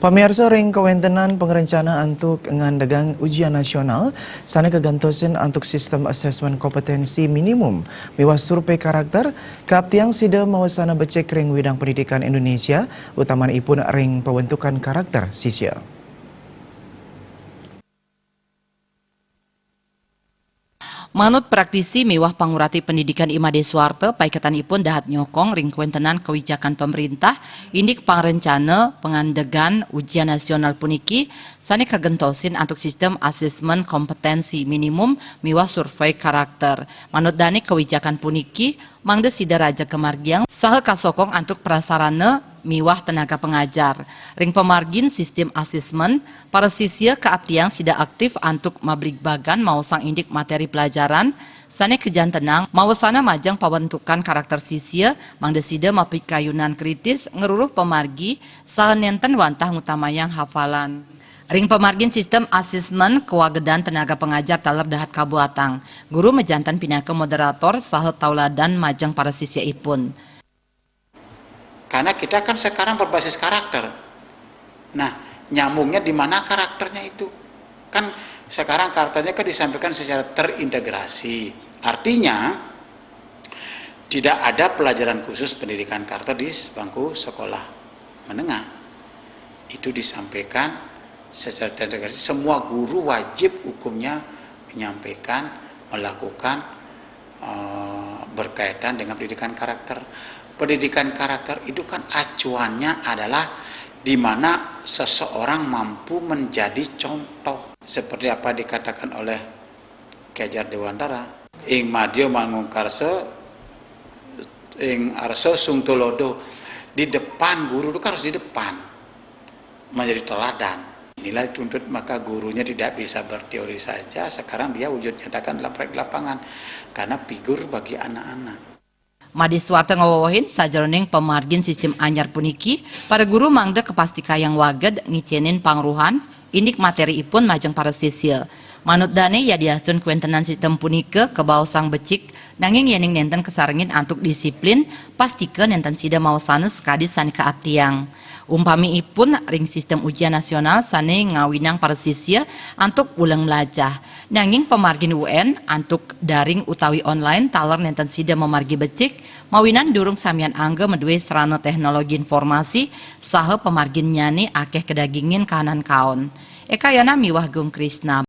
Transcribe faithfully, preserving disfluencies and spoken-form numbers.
Pamiarsa, ring kawéntenan pangrencana antuk ngandegang ujian nasional, sané kagentosin antuk sistem asesmen kompetensi minimum miwah survei karakter, kaaptiang sida mawasana becik ring widang pendidikan Indonesia, utamanipun ring pawentukan karakter sisya. Manut praktisi miwah pangurati pendidikan I Made Suarta, paiketanipun dahat nyokong ring kawéntenan kawijakan pamréntah, indik pangrencana pangandegan ujian nasional puniki sané kagentosin antuk sistem asesmen kompetensi minimum miwah survei karakter. Manut dané, kawijakan puniki mangda sida raga kamargiang saha kasokong antuk prasarana miwah tenaga pangajar. Ring pamargin sistem asesmen, para sisya kaaptiang sida aktif antuk mabligbagan maosang indik materi pelajaran sané kajantenang mawasana majeng pawentukan karakter sisya, mangda sida mapikayunan kritis ngruruh pamargi saha nénten wantah ngutamayang hafalan. Ring pamargin sistem asesmen, kawagedan tenaga pangajar taler dahat kabuatang. Guru majanten pinaka moderator saha tauladan majeng para sisyaipun. Karena kita kan sekarang berbasis karakter. Nah, nyambungnya di mana karakternya itu? Kan sekarang karakternya kan disampaikan secara terintegrasi. Artinya, tidak ada pelajaran khusus pendidikan karakter di bangku sekolah menengah. Itu disampaikan secara terintegrasi, semua guru wajib hukumnya menyampaikan, melakukan, eh, berkaitan dengan pendidikan karakter. Pendidikan karakter itu kan acuannya adalah di mana seseorang mampu menjadi contoh. Seperti apa dikatakan oleh Ki Hajar Dewantara, "Ing madya mangun karsa, ing arsa sung tulodo." Di depan, guru itu kan harus di depan, menjadi teladan. Inilah dituntut, maka gurunya tidak bisa berteori saja, sekarang dia wujud nyatakan dalam praktek lapangan, karena figur bagi anak-anak. Made Suarta ngawewehin, sajeroning pamargin sistem anyar puniki, para guru mangda kapastikayang waged ngicénin pangruhan indik materiipun majeng para sisya. Manut dané, yadiastun kawéntenan sistem punika kabaosang becik, nanging yéning nénten kasarengin antuk disiplin, pastika nénten sida mawasana sakadi sané kaaptiang. Umpamiipun, ring sistem ujian nasional sané ngawinang para sisya antuk uleng mlajah. Nanging pamargin U N antuk daring utawi online taler nénten sida mamargi becik, mawinan durung samian angga madué sarana téknologi informasi saha pamarginnyané akéh kadagingin kahanan kaon. Eka Yana miwah Gung Krisna.